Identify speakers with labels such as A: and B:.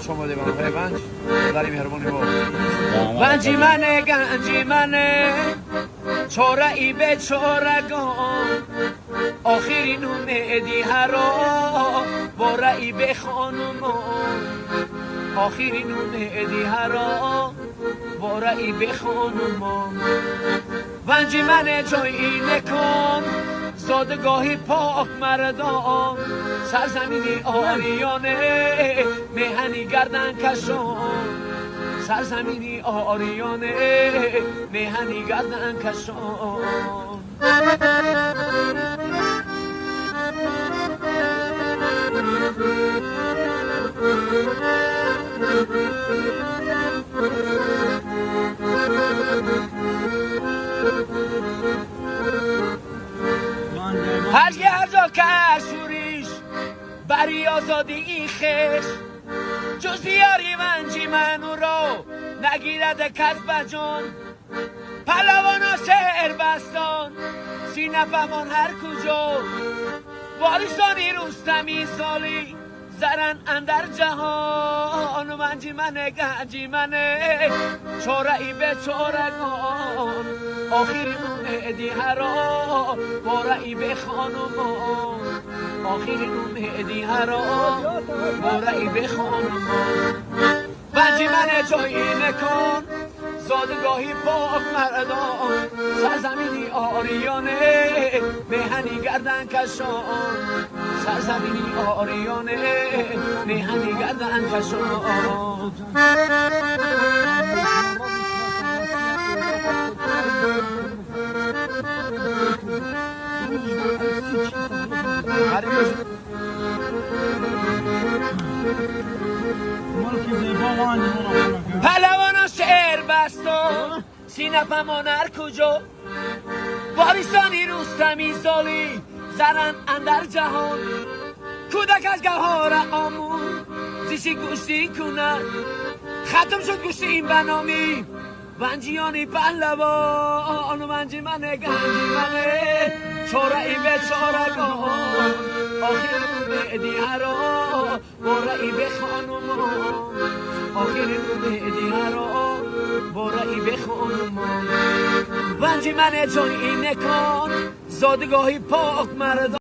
A: Шумо диванҳои Ванҷ, дари меҳрубони мо. Ванҷи мане, ганҷи мане, чораи бечорагон, охирин умеди ҳаро бораи бехонумон, охирин умеди ҳаро бораи бехонумон. Ванҷи мане ҷои некон, зодгоҳи пок мардон, сарзамини ориёне, меҳани гарданкашон, сарзамини ориёне, меҳани гарданкашон. هر جا که شورش بری آزادی خش، جز یاری ونجی منو رو نگیرد کس بجان. پهلوانا شعر بستان، سینه پمان هر کجا، وارثانی رستمی سالی زرن اندر جهان. ونجی منه گنجی منه، چاره ای به چارگان، آخرین امیدی هرا باره به خانمان، آخرین امیدی هرا باره به خانمان. ونجی منه جایی نکن، زادگاهی پاک مردان، سرزمینی آریانه، میهنی گردن کشان، سرزمینی آریانه، میهنی گردن کشان. پهلوانا شعر بستان، سینه پمان هر کجا، وارثانی رستمی سالی زرن اندر جهان. کودک از گوهر آمون زیشی گوشتی کند، ختم شد گوشتی این بنامی ونجیانی پهلوان. ونجی منه گنجی منه، چاره ای به چارگان، آخر امیدی هرا باره ای به خانمان، آخر امیدی هرا باره ای به خانمان. ونجی منه جای نکان، زادگاهی پاک مردان.